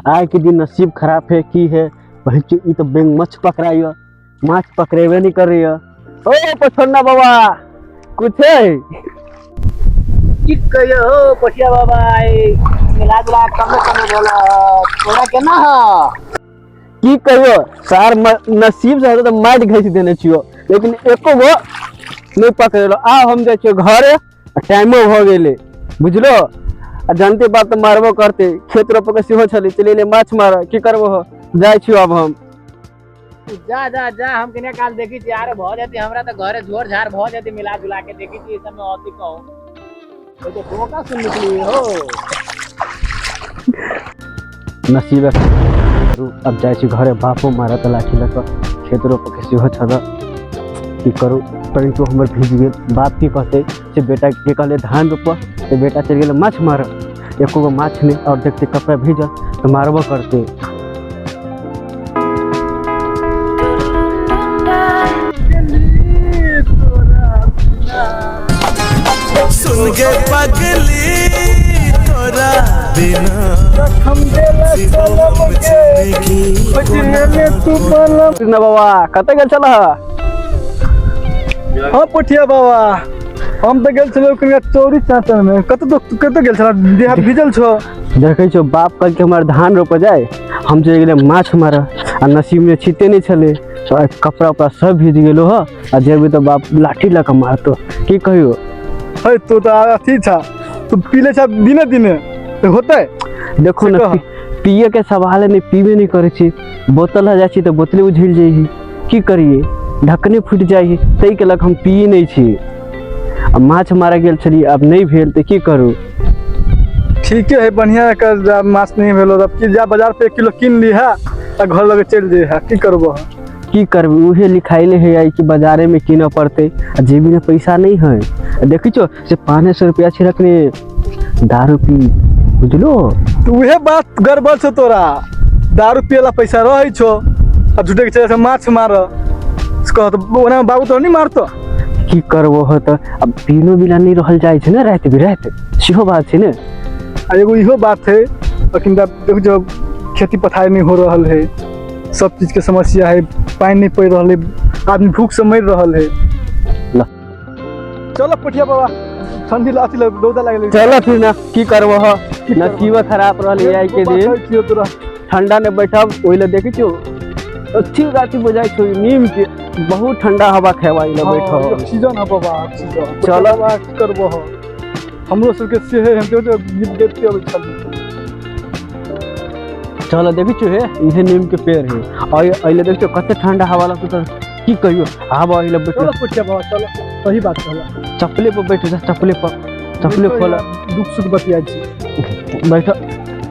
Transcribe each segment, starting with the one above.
आइ के दिन नसीब खराब है की है बहन, ई तो बैंक मछ पकड़ाइयो, माछ पकड़ेबे नहीं करैया। ओ पछोड़ना बाबा कुछ है की कहियो हो पटिया बाबा, ई मिला जुला के कमे कमे भेल ह। तोरा केना ह? की कहियो सार, नसीब से तो माटि घसि देने छियो, लेकिन एको गो नहीं पकड़ेलो। आ हम जाइ छियो घरे, टाइमो भऽ गेलै बुझलो। आ जानते बात तऽ मारबो करते, खेत रोपऽ के सेहो छलै, चलि एलियै माछ मारऽ। की करबो हो, जाइ छियो आब हम। जा जा जा, हम कने काल देखी छी, आरे भऽ जेतै हमरा तऽ घरे झोर झार भऽ जेतै, मिला जुला के देखी छी ई सब में अथी कहू। ओ तो धोखा सुन निकली हो। नसीब अब जाइ छी घरे, बापो मारत लाठी लऽ कऽ, खेत रोपऽ के सेहो छल। की करू, पैंटो हमर भीज गेल। बाप की कहतै से बेटा के कहले धान रोपऽ, तऽ बेटा चलि गेलै माछ मारऽ, एको गो माछ नहि। आओर देखते कपड़ा भीजल तऽ मारबो करतै। सुन गे पगली तोरा बिना कृष्ण बाबा कतऽ गेल छलह? हाँ पोठिया बाबा, हम तऽ गेल छलहुँ कनिका चौरी चाँचर में। कतऽ कतऽ गेल छलह? देह भिजल छौ। देखै छौ बाप कहलकै हमर धान रोपऽ जाय, हम चलि गेलियै माछ मारऽ, आ नसीबमे छिते नहि छलै तऽ कपड़ा उपड़ा सब भीज गेलो ह। आ जेबी तऽ बाप लाठी लऽ कऽ मारतो, की कहियो। है तू तऽ अथी छा, तू पी ले छा दिने दिने तऽ होतै। देखो से ने कह। पिए के सवाल नहीं, पीबे नहीं करै छी। बोतल ह जाइ छी तऽ बोतले उझिल जाइ, की करिए, ढक्कने फूटि जाइ, ताहिके लऽ कऽ हम पिए नहि छी। आ माछ मारऽ गेल छलियै, आब नहि भेल तऽ की करू। ठीके है, बढ़िया कर जा, माछ नहीं भेलो तब की जा, बाजार पे 1 किलो कीन ली है आ घर लगे चलि जे है, की करबो? की करबै, उहे लिखाइले है आई कि बाजारे में कीनऽ पड़तै, आ जेबी में पैसा नहीं है। आ देखै छो से 500 रुपया छै रखने, दारू पी बुझलो। तऽ उहे बात गड़बड़ छौ तोरा, दारू पियला पैसा रहै छौ आ झूठे के चल जा माछ मार, कह तऽ ओना बाबू तो नहीं मारतो। की करबो हो तऽ, अब पीनो बिना नहीं रहल जाइ छै ने, राति बिराति सेहो बात छै ने। आ एगो इहो बात है, अखन देखो जो खेती पथारी नहीं हो रहल है, सब चीज के समस्या है, पानि नहीं पड़ि रहल है, आदमी भूख से मरि रहल है। ल। चलो पटिया बाबा, ठंडी अथी रौदा लागल। चलो फिर ना, की करबो हो, नसीब खराब रहल आई के दिन। छियो तोरा। ठंडा ने बैठब ओहि लए देखै छियौ अच्छी गाछी बुझाइ छौ नीम के, बहुत ठंडा हवा खेबा ओहि लए बैठब। ऑक्सीजन है बाबा, ऑक्सीजन। चलो। बाबा की करबो हो, हमरो सबके से है, हम तो गीत गाबिते अबै छलियै। चलो देखै छियौ हे, इहे नीम के पेड़ है और एहि लए देखै छियौ कते ठंडा हवा लगतौ तऽ की कहियौ, हवा एहि लए बैठो। चलो पटिया बाबा चलो, सही बात कहला। चप्पले पर बैठो जा, चप्पले पर, चप्पले खोल। दुख सुख बतियाइ छी। बैठो,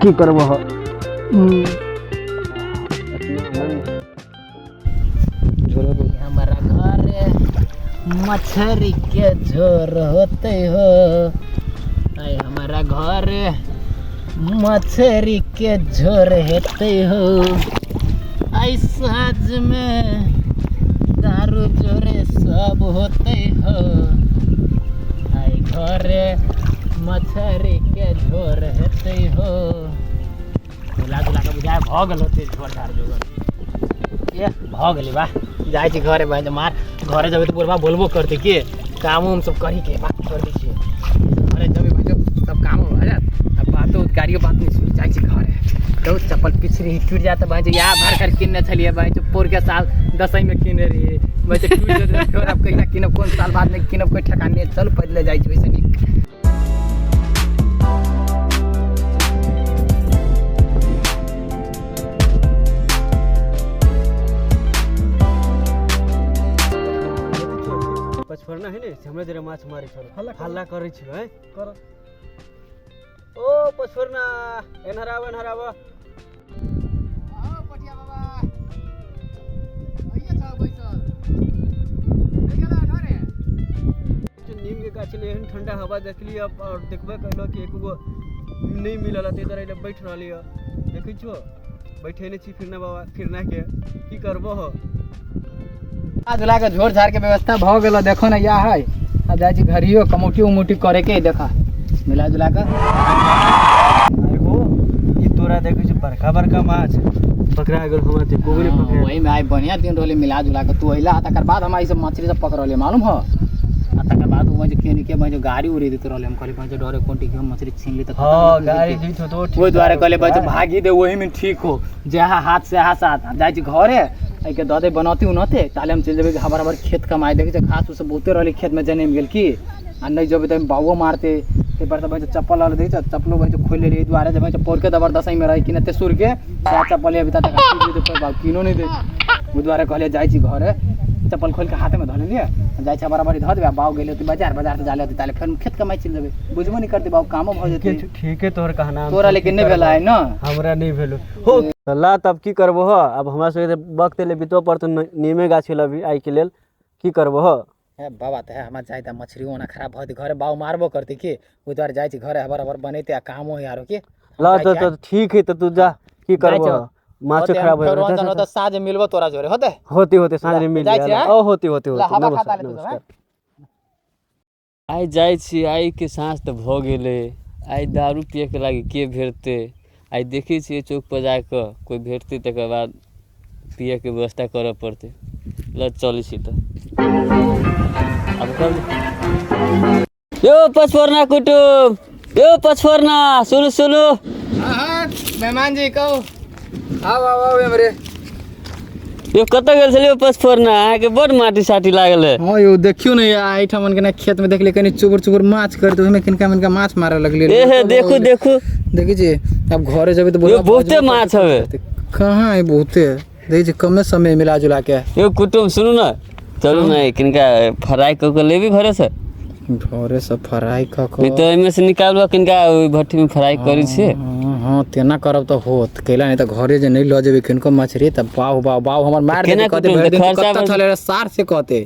की करबो हो। हमारा घर मछरी के झोर होते हो, आय हमारा घर मछरी के झोर हेते हो, आई साँझ में दारू जोरे सब होते हो, आई घर मछरी के झोर हेते हो। मिला जुला के बुझाय भऽ गेल होते झोर झार जोगर ए भऽ गेलै। बा जाइ छी घरे, भाइ मार घरे जेबै तऽ बुढ़बा बोलबो करतै के कामो हम सब करी के बात कर दै छियै। घरे जेबै भाइ सब कामो भऽ जायत आ बातो गाड़ियो बात नहि सुनि। जाइ छी घरे तो चप्पल पिछड़ी टूटि जायत भाइ, इएह भर कर किनने छलियै भाइ, पौरके साल दसैँमे किनने रहियै भाइ, टूटि जेतै फेर आब कहिया कीनब, कोन साल बादमे कीनब, कोइ ठेकान नहि। चल पैदले जाइ छी ओहिसँ नीक। पचफड़ना है ने से हमरे जरे माछ मारै छल, हल्ला करू। हल्ला करै छी है। कर। ओ पचफड़ना, एनहर आब, एनहर आब। पटिया बाबा अइए छ बैसल घरे। नीम के गाछ ले एहन ठंडा हवा देखली अब और देखबे कहलो कि एको गो नहीं मिलल है, इधर अइले बैठ रहली है, देखै छो बैठे नहीं छी फिरना बाबा, फिरना के की करबो हो। जुला के झोर झार के व्यवस्था भऽ गेल, देखो ने इएह है। आ जाइ छी घरियो कमौटी उमौटी करे के, देखा मिला जुला के। एगो ई तोरा देखै छौ बड़का बड़का माछ पकड़ा गेल हमरा ते कोगरे पकड़ा। वही में आइ बढ़िया दिन रहले मिला जुला के। तू अइला तकर बाद हम आई सब मछली सब पकड़ले मालूम हो। आ तकर बाद वो जो केने के भाई जो गाड़ी उड़ी देते रहले, हम कहले भाई जो डरे कोन के हम मछली छीन ली त हां गाड़ी जीत हो तो ओहि दुआरे कहले भाई जो भागी दे वही में ठीक हो, जहाँ हाथ से हाथ साथ जाइ छी घरे एहिके दऽ दे बनौती उनौते ताले हम चलि जेबै हबर हबर खेत कमाइ। देखै छै घास उस बहुते रहलै खेतमे जनमि गेल की, आ नहि जेबै तऽ बाबुओ मारते। ताहि पर तऽ भाई चप्पल रहलै देखै छ, चप्पलो भाई खोलि लेलियै एहि दुआरे जे भाई पौरके जबरदस्ती रहै कि नहि तेसुरके सएह चप्पल अभी तक बाबू किनो नहि दै। ओहि दुआरे कहलियै जाइ छी घरे, चप्पल खोलि कऽ हाथमे धऽ लेलियै जाइ छी बराबरी धऽ देबै। आ बाबू गेलै होतै बाजार, बाजार से जाले होतै ताले फेर खेत कमाइ चलि जेबै, बुझबो नहि करतै बाबू, कामो भऽ जेतै। ठीके तोहर कहना, तोरा लेकिन नहि भेलै ने, हमरा नहि भेलो हो ला। तब की करबो हो, अब हमरा सबके वक्त एलै बितबऽ पड़तौ नीमे गाछी लभी आइके लेल, की करबो हो। हे बाबा तऽ हमरा जाइ तऽ मछली ओना खराब भऽ जेतै घरे, बाबू मारबो करतै की, ओहि दुआरे जाइ छी घरे हबर हबर बनेतै आ कामो है आरो की। ला तो ठीक है, तो तू जा की करबो, माछो खराब हो गेल तऽ साँझ मिलबो तोरा जोरे होते होते होते साँझ मिल ओ होते होते होते। नमस्कार नमस्कार। आइ जाइ छी, आइके साँझ तऽ भऽ गेलै, आइ दारू पियैके लागि के भेटतै, आइ देखै छियै चौकपर जाकऽ कोइ भेटतै तकर बाद पियैके व्यवस्था करऽ पड़तै। ल चलै छी तऽ आब कर यो पचफोरना कुटुम, यो पचफोरना सुनू सुनू। मेहमान जी कहू, आउ आउ आउ एमरे। यो कतऽ गेल छलियै पचफोरना, अहाँके बड माटी साटी लागल है। हाँ यो देखियो ने एहिठाम के खेत में देखलियै कनि चुबुर चुबुर माछ करते, ओहिमे किनका मिनका माछ मारे लगलियै। ए हे देखू देखू देखै छी अब घरे जेबै तऽ यो बहुते माछ हवे। कहाँ है बहुते, देखै छी कमे समय मिला जुला के। यो कुटुम सुनू न, चलू ने किनका फ्राई कऽ के लेबी घरे से, घरे से फ्राई कऽ के नहीं तो एहिमे से निकालबा किनका ओहि भट्ठी में फ्राई करै छियै। हाँ तेना करब तऽ होत कैला, नहीं तऽ घरे जे नहीं लऽ जेबै किनको मछली तऽ बाउ बाउ बाउ हमर मार देतै, कहतै भरि दिन कतऽ छलै सार से कहतै।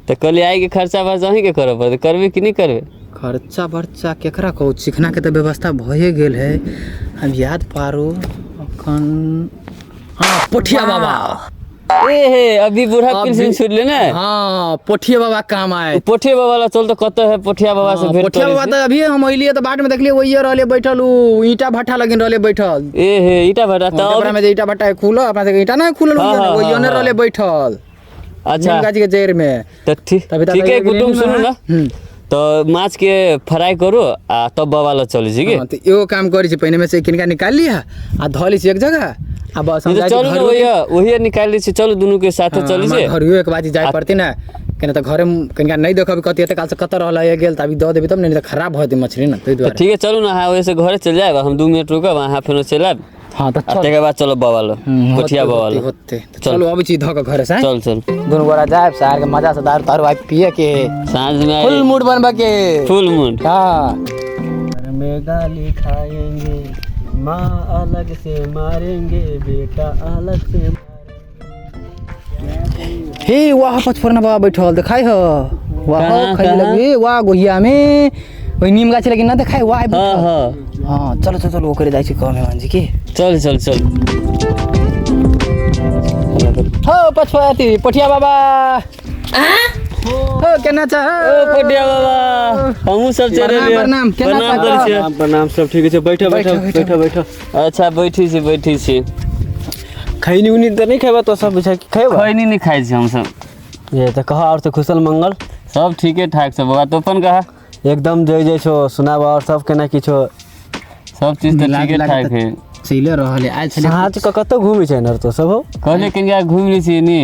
तऽ कहलियै आइके खर्चा बर्चा अहीँके करऽ पड़तै, करबै कि नहि करबै? खर्चा बर्चा केकरा कहू, चिकनाके तऽ व्यवस्था भए गेल है। अब याद पारू अखन, हाँ पोठिया बाबा। ए हे अभी बूढ़ा पेंशन छुटले ने। हाँ पोठिया बाबा काम आए, पोठिया बाबा ला चल तो कतऽ है पोठिया बाबा से भेंट। पोठिया बाबा तऽ अभी हम अइलियै तऽ बाट में देखलियै वही रहले बैठल, उ ईंटा भट्ठा लगिन रहले बैठल। ए हे ईंटा भट्ठा तऽ ओकरा में जे ईंटा भट्ठा खुलल, अपना सबके ईंटा नहि खुलल वही ने रहले बैठल। अच्छा गाछ के जड़ में तऽ ठीक ठीक है कुटुम सुनू ना, तो माछ के फ्राई करू आ तब बाबा ला चलै छी की। तऽ एगो काम करै छी, पहिने में से किनका निकालि लिअ आ धऽ लै छी एक जगह आ बस हम चलू ने वही निकालि लै छी, चलू दुनू के साथे चलै छी। घरियो एक बाजी जाय पड़तै ने, केना तऽ घरे कनिका नहि देखब कथी एते काल से कतऽ रहल गेल, तऽ अभी दऽ देबै तब ने, तऽ खराब भऽ जेतै मछली ने, ताहि दुआरे। ठीक है चलू ने, अहाँ ओहिसँ घरे चलि जायब, हम 2 मिनट रुकब, अहाँ फेरो चलि आयब। हाँ तऽ तकर बाद चलब बाबा लग, पोठिया बाबा लग। होते चलू अबै छी धऽ कऽ घरे से। चल चल दुनू गोरा जायब शहर के मजा से दारू तारू आइ पिए के, साँझ में फुल मूड बनबऽ के, फुल मूड। हाँ में गाली खाएंगे, माँ अलग से मारेंगे, बेटा अलग से। हे वाह पचफोरना बाबा बैठल देखाइ हो, वाह खै लगे वाह गोहिया में ओहि नीम गाछ लेकिन ना देखाइ वाह। हाँ हाँ हाँ चलो चलो चलो ओकरे जाइ छी कहमे मेहमान जी की। चल चल चल हो पचफोरती पोठिया बाबा हो केना छ? ओ पोठिया बाबा हमहूँ सब चलि एलियै। प्रणाम प्रणाम प्रणाम, सब ठीक छै? बैठो बैठो बैठो बैठो। अच्छा बैठी छी बैठी छी। खैनी उनी तऽ नहि खेबा तो सब बुझा खेबा? खैनी नहि खाइ छी हमसब। ये तऽ कह और तऽ कुशल मंगल? सब ठीके ठाक छै बाबा, तो अपन कह? एकदम जय जय छो। सुनाब और सब केना किछो? सब चीज तऽ ठीके ठाक है, चलि रहल है। आयल छलै साँझ के कतऽ घूमै छै नर तो सब? हो कहलियै कनिका घुमि लै छियै नि,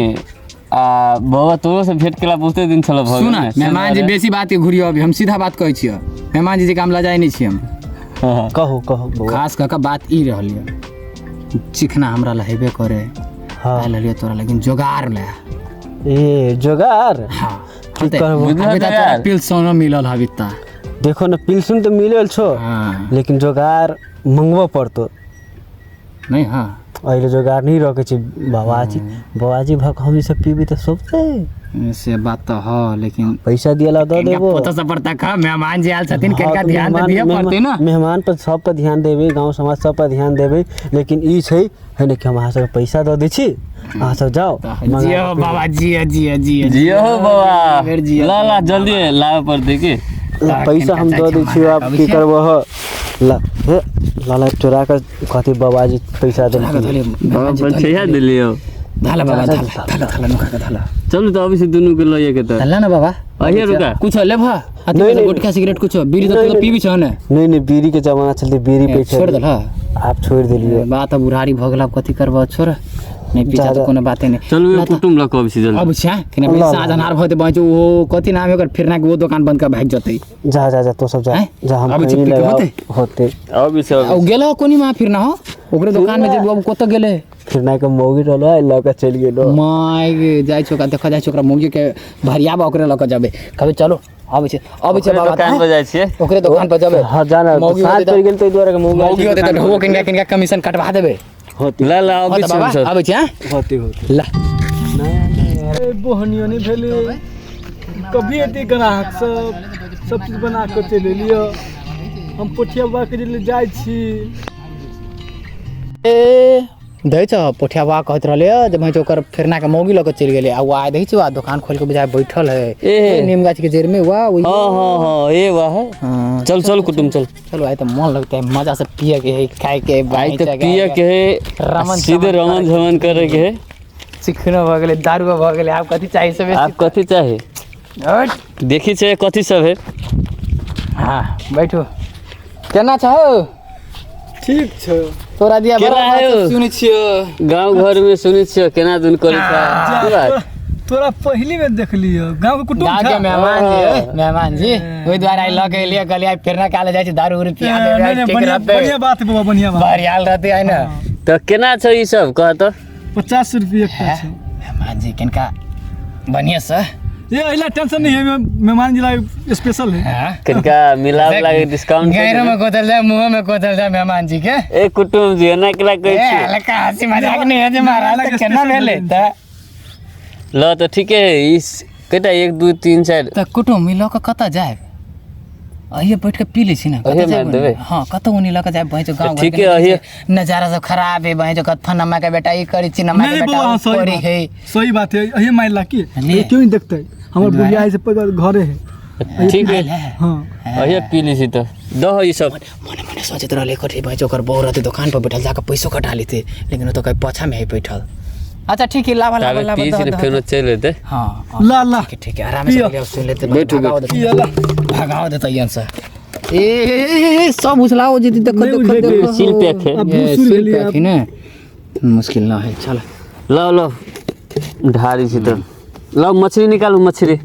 आ बाबा तोरो से भेंट केला बहुते दिन छल भऽ गेल। सुन मेहमान जी बेसी बात के घुरियो, अभी हम सीधा बात कहै छियै मेहमान जी, जे काम लजाइ नहि छियै हम। कहू कहू। खास कऽ के बात ई रहल यऽ, चिकना हमरा ला हेबे करे। हाँ आयल हलियै तोरा लेकिन जोगार ला। ए जोगार? हाँ पिलसनो मिलल हबी ता। देखो न पिलसुन तऽ मिलल छो, लेकिन जोगार मंगबऽ पड़तो नहीं। हाँ अहिले जोगार नहीं रखे छी बाबाजी, बाबाजी भक हम सब पीबी तऽ सोचते से बात तऽ ह, लेकिन पैसा दियला दऽ देबो। पोता सब पर तक मेहमान जी आयल छथिन, किनका ध्यान तऽ दिअ पड़तै ने। मेहमान पर सब पर ध्यान देबै, गाँव समाज सब पर ध्यान देबै, लेकिन ई छै है ने कि हम अहाँ सबके पैसा दऽ दै छी, अहाँ सब जाओ। जियो बाबा जियो जियो जियो जियो हो बाबा, ला ला जल्दी लाबऽ पड़तै की। ला, पैसा हम दऽ दै छियौ, आब की करबह? ला हे लाला, चोरा कऽ कहतै बाबाजी पैसा देलखिन। बाबा बचैया देलियौ। धाला बाबा, धाला धाला धाला, नुका के धाला। चलू तऽ अबै छी दुनू के लइए के तऽ। धाला ना बाबा। अहिए रुका। कुछ लेबह? नहीं, नहीं। गुटखा सिगरेट कुछ बीड़ी? नहीं, तो नहीं। पीबी छह ने? नहीं नहीं, बीड़ी के जमाना चलते, बीड़ी पे छोड़ देलह? आप छोड़ देलियै। बात अब बुढ़ारी भऽ गेल, आब कथी करबह? छोड़, नहीं पीछा जा, तऽ जा। कोनो बाते नहीं। चलू एगो कुटुम्ब लऽ कऽ अबै छी जल्दी। अब छै कि ला, साँझ अन्हार भऽ जेतै, बचो ओ कथी नाम है ओकर, फिरना के वो दुकान बंद कर भागि जेतै। जा जा जा, तो सब जा। हैं? जा, हम अबै छी, कहीं पी के लगाओ। होतै? होतै। अबै छी, अबै आ ओ गेल हो कोनी मा फिरना हो ओकरे दुकान में, जे अब कतऽ गेलै? फिर के मौगी रहलो, लऽ कऽ चलि गेलो। माय गे, जाइ छौ ओकरा देखऽ, जाइ छौ ओकरा मौगी के भरियाबा, ओकरे लऽ कऽ जेबै। कहबै चलो, अबै छै, अबै छै ओकरे बाबा। दुकान पर जाइ छियै। ओकरे दुकान पर जेबै। हाँ, जाना। मौगी साँझ होतै पड़ि गेल ताहि दुआरे मौगी। मौगी होतै तऽ ढोबो किनका किनका कमीशन कटवा देबै। होतै। ला ला, हँ अबै तऽ छी बाबा हमसब। अबै छी, हँ। होतै होतै। ला। ए, बोहनियो नहि भेलै, कभी एते ग्राहक सब सब चीज बना कऽ चलि एलियै। हम पोठिया बाबा के जे जाइ छी। ए दै छ पोठिया बाबा कहैत रहलै जे भाई ओकर फिरना के मौगी लऽ कऽ चलि गेलै, आ ओ आइ देखै छियै दुकान खोलि कऽ बुझाय बैठल है। ए। नीम गाछ के जड़ में वाह ओहि। हाँ हाँ हाँ, ए वाह है। हाँ। चल चल कुटुम, चल। चलो, आइ तऽ मन लगतै, मजा से पिए के है, खाए के है। आइ तऽ पिए के है। रमन सीधे चमन। रमन झमन करे के है। चिकनो भऽ गेलै, दारुओ भऽ गेलै, आब कथी चाही सब? आब कथी चाही? हट। देखी छै कथी सब है। हाँ, बैठू। केना छौ? ठीक छै। तोरा दिया केना बड़ा बात है हो? सुनै छियो। गाँव घर में सुनै छियै केना दुन करै छै, की बात? तोरा पहली बेर देखलियै, गाँव के कुटुम्ब गाँव के छा? मेहमान जी, ए, मेहमान जी, ओहि दुआरे आइ लऽ के एलियै, कहलियै आइ फेर काले जाइ छी, दारू उरू पिया देबै, नहीं, आइ नहीं, ठीक बढ़िया रहतै। बढ़िया बात है बाबा, बढ़िया बात। बरियाल रहतै आइ ने। तऽ केना छै ई सब, कह तऽ। 50 रुपये एकटा छै। मेहमान जी, किनका बढ़िया से। ये अहिला टेंशन नहीं है, मेहमान जी ला स्पेशल है। हाँ। कनिका मिलाव लागे डिस्काउंट। गैरो में कोतल जाए, मुंह में कोतल जाए मेहमान जी के। ए कुटुम जी, एना केला कहै ए छियै? हल्का हंसी मजाक नहीं है जी महाराज, तऽ केना भेलै तऽ? ल तऽ ठीके है। ई केटा? एक, दू, तीन, चारि। तऽ कुटुम्ब ई लऽ कऽ कतऽ जायब? अहिए बैठ कऽ पी लै छी ने, कतऽ अहिए जायब? मारि देबै? हँ, कतऽ ओनी लऽ कऽ जायब? बहिं गाँव घर ठीके के अहिए। नजारा सब खराब है, बहिं कत फनमा के बेटा ई करै छी, नमा के नहीं बेटा बौआ, ओ हाँ, सही करी बात है। सही बात है, अहिए मारि ला की। नहीं। ये क्यों नहीं देखते, हमर बुढ़िया है से परिवार घरे है। ठीक है। हाँ। अहिए पी लै छी तऽ दह ई सब। मने मने सोचैत रहलै कथी बहिं ओकर बहू रहतै दुकान पर बैठल, जाकऽ पैसो कटा लेतै, लेकिन ओ तऽ कहीं पाछामे है बैठल। अच्छा ठीक है, लावा लावा ताबे लावा। पी दह, छी ने दह, फेनो दह। चलि एतै। हाँ हाँ, ला ला। ठीक है ठीक है, आराम से। पियो। लियो, सुन लेते। बैठू, भगाओ बैठू। देतै, भगाओ देतै यन से। ए ए, ए, ए, सब उछलाओ जेती, देखो। नहीं देखो। उछलेतै। देखो। सील पैक है। अब ये भूसुर सील भेलियै पैक आब। है ने, मुश्किल ना है, चल। ल ल, ढारी छी तऽ लौ, मछली निकालू, मछली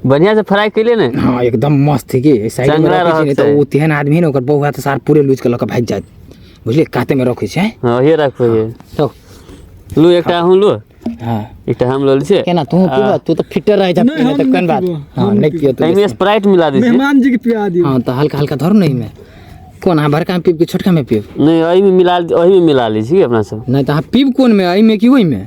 बढ़िया से फ्राई कैले ने? हाँ, एकदम मस्त है कि साइड में चंगला रखै छै ने रहत तऽ छै। ओ तेहन आदमी है ने, ओकर बौआ तऽ सार पूरे लूज के लऽ कऽ भागि जायत, बुझलियै? काते में रखै छै। हाँ, अहिए राखू, अहिए। तो लू, एकटा अहूँ लू। हाँ। एकटा हम लऽ लै छियै। केना तू पीबह? तू तऽ फिटे रहै छ नहीं, पीने हम तऽ नहीं कोन बात। पीबो, हाँ, हम नहीं नहीं पियो तू। एहिमे स्प्राइट मिला दै छियै। मेहमान जी के पिया दियौ। हाँ, तऽ हल्का हल्का धरू ने। एहिमे कोन अहाँ बड़का में पीब कि छोटका में पीब? नहि, एहिमे मिला, एहिमे मिला लै छी अपना सब। नहि तऽ अहाँ पीब कोन में, एहिमे कि ओहिमे?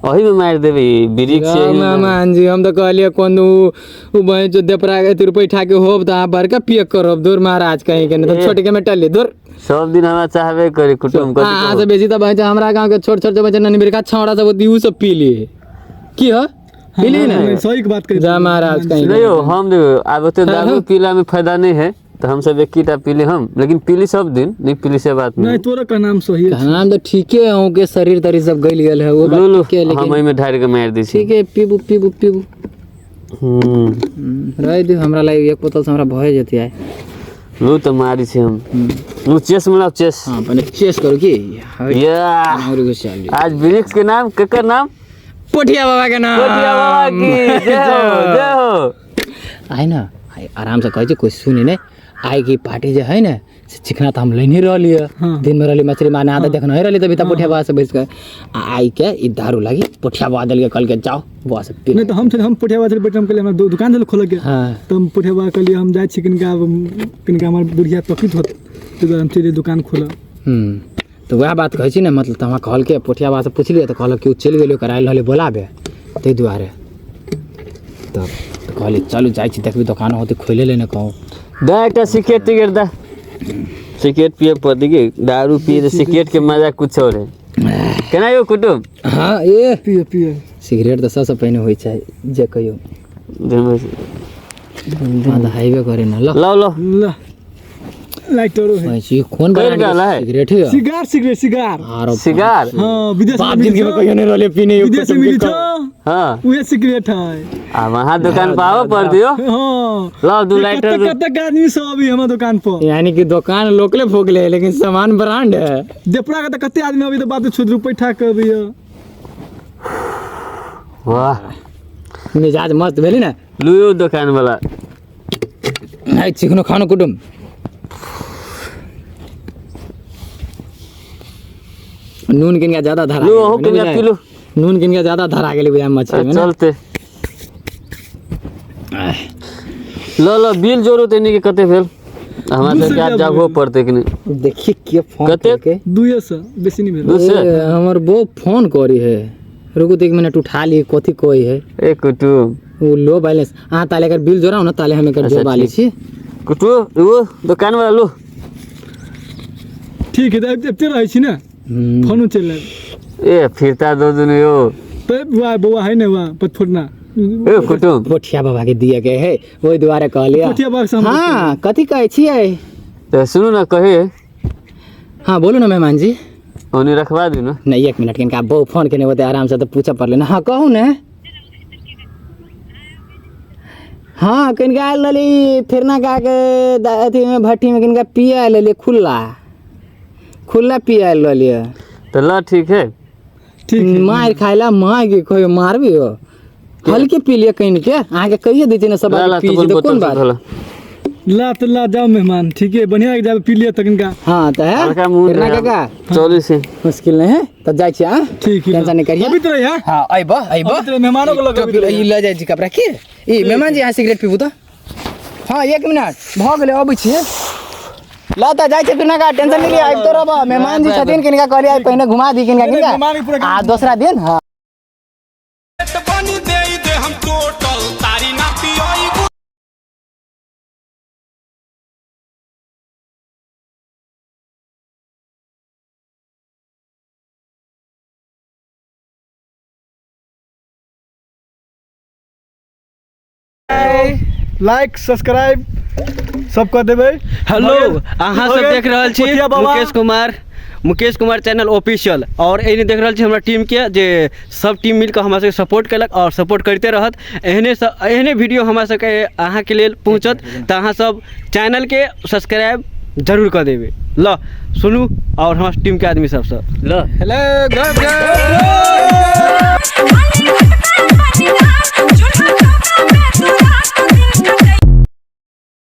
ओहिमे मारि देबै, वृक्ष छै एहिमे। मेहमान जी, हम तऽ कहलियै कोन उ बहन जो देपरा के रुपैठा के होब तऽ अहाँ बड़का पिए करब। दूर महाराज कहीं के, नहीं तऽ छोटके में टली दूर। सब दिन हमरा चाहबे करी कुटुम, कथी अहाँ कहू? से बेसी तऽ बहन हमरा गाँव के छोट छोट जे बच्चा ननी बिरका छौड़ा सब होती, उ सब पी लिए की हो, पी लिए नहीं, ने। सही के बात करी। जा महाराज कहीं। नहीं यौ, हम देखो आब ओते दारू पीला में फायदा नहीं है, तो हम सब एक टा पीली हम, लेकिन पीली सब दिन नहीं पीली से बात नहीं नहीं। तोरा का नाम सही है। नाम तऽ ठीके है, अहूँ के शरीर तरीर सब गलि गेल है, वो बात लू लू। ठीके है, हम लेकिन एहिमे ढारि के मारि दै छी। ठीक है, पीबू पीबू पीबू। रहि दियौ, हमरा लागि एक बोतल से हमरा भए जेतै आइ। लू तऽ मारी छी हम, लू चेस मिलाओ, चेस। हाँ, पहिले चेस करू की? या। और घुसा लियौ। आज वृक्ष के नाम, केकर नाम? पोठिया बाबा के नाम। कोटिया बाबा की जय हो, जय हो। आइ ने आइ आरामसँ कहै छै, कोइ सुनी नहि। आइ की पार्टी जे है ने से चिकना तऽ हम लेने रहलियै, दिनमे रहली मछली मारने, अहाँ तऽ देखने रहली तभी तऽ पोठिया बाबा से बैस कऽ आ आइ के ई दारू लागी पोठिया बाबा देलकै, कहलकै जाओ बौआ से पी। नहीं तो हम हम पोठिया बाबा बैठे, हम कहलियै हमरा दुकान छल खोलऽ के। हाँ। तऽ हम पोठिया बाबा कहलियै, हम जाइ छी किनका किनका, हमर बुढ़िया तकित होत, ताहि दुआरे हम चलि दुकान खोलऽ। तऽ वएह बात कहै छी ने, मतलब तऽ हमरा कहलकै पोठिया बाबा से पुछलियै तऽ कहलक कि ओ चलि गेलै, ओकर आयल रहलै बोलाबे, ताहि दुआरे तब तऽ कहलियै चलू जाइ छी, देखबै दोकानो होतै खोले ले ने कहूँ। दा एकटा सिगरेट तिगरेट दा, सिगरेट पिए पड़तै कि दारू पिए तऽ सिगरेट के मजा कुछ और है। केना यौ कुटुम? हाँ, ए। पिए पिए। सिगरेट तऽ सबसँ पहिने होइ छै, जे कहियौ। हाँ तो हाईवे करे ना ल। लो लो। ल लाइटरो है। पैसी कौन कर ब्रांड डाला है। सिगरेट है? Cigar, cigarette, cigar. आरो सिगार। हाँ, विदेश में बाप जिंदगी में मिली कहियो नहीं रहले पीने। विदेश में मिली छ। हाँ। उहे सिगरेट है। आ वहाँ दुकान पाओ पर दियो। हाँ। लाओ दू लाइटर। कत्ते कत्ते आदमी सब अभी हमार दुकान पर। यानी कि दुकान लोकले फूकले है लेकिन सामान ब्रांड है। देपड़ा के तो कत्ते आदमी अभी तो बात छोड़ रुपये ठा कर अभी। वाह, मिजाज मस्त भेली ना। लुयो दुकान वाला। नहीं चिकनो खानो कुटुम। नून किनका ज्यादा धरा लू, गेलै, अहूँ नहि किनका बुझाइ? पीलू। नून किनका ज्यादा धरा गेलै बुझाइ मछली में ना? चलते लो लो बिल जोड़ू तनी के कते भेल हमरा दू सौ सबके रुपया आब जागहो भेल। पड़तै कि नहि। देखिए के फोन कते? करके। 200 बेसी नहीं भेल। 200? ए, हमर बो फोन करी है, रुकू तो 1 मिनट उठा ली कथी कोई है। ए कुटुम वो लो बैलेंस। अहाँ ताले एकर बिल जोड़ाउ ना, ताले हम एकर अच्छा, जोड़बा लै ठीक। छी। कुटुम वो दुकान वाला लो। ठीक है, तो एते रहै छी ना, फोनो चलि आयब। ए फिरता दो दुनू यो। तो वाह बौआ है ने, वाह पतफोड़ना। ए कुटुम पोठिया बाबा के दिए के है, ओहि दुआरे कहलियै। पोठिया बाबा से हम हाँ कथी कहै छियै? तऽ सुनू ने कही। हाँ बोलू ना मेहमान जी। ओनी रखवा दियौ ने। नहीं 1 मिनट, किनका बो फोन केने होतै आराम से तऽ पूछऽ पड़लै ना। हाँ कहू ने। हाँ किनका आयल रहली फिरना का के अथी में भट्ठी में किनका पिए आयल रहली, खुला खुला पिए आयल रहली। तऽ ल ठीक है। ठीक है। मारि खाइ ला मार के कहियो मारबी हो, हल्के पी लिअ कनि के, अहाँके कहिए दै छी ने सब ला ला पी तो छी तऽ बोतल कोन सब बात। धोला। ला तो ला जाओ मेहमान, ठीक है, बढ़िया के जाबे पी लिअ तखनका। हाँ तऽ है हल्का मुँह फिरना काका चलू से मुश्किल नहीं है तऽ जाइ छी। हाँ ठीक है, टेंशन नहीं करिए। अभी तो रही है। हाँ अइबो अइबो। अभी तो मेहमानों को लग अभी तो ई लऽ जाइ छी कपड़ा के। ई मेहमान जी अहाँ सिगरेट पीबू तऽ? हाँ 1 मिनट भऽ गेलै अबै छी। ल तऽ जाइ छी फिरना का, टेंशन नहीं लिअ, आबि तो रहब। मेहमान जी छथिन किनका कहलियै आइ पहिने घुमा दी किनका नहीं, मेहमान के पूरा किनका आ दोसरा दिन। हाँ लाइक सब्सक्राइब सब कर देबै। हेलो, अहाँ सब देख रहल छी पोठिया बाबा। Mukesh Kumar channel official. और एहिने देख रहल छी हमरा टीम के, जे सब टीम मिलकर हमरा सबके सपोर्ट केलक और सपोर्ट करिते रहत। एहने वीडियो हमरा सबके अहाँके लेल पहुँचत तऽ अहाँ सब चैनल के सब्सक्राइब जरूर कऽ देबै। ल सुनू और हमरा टीम के आदमी सबसँ। ल हेलो गप गप।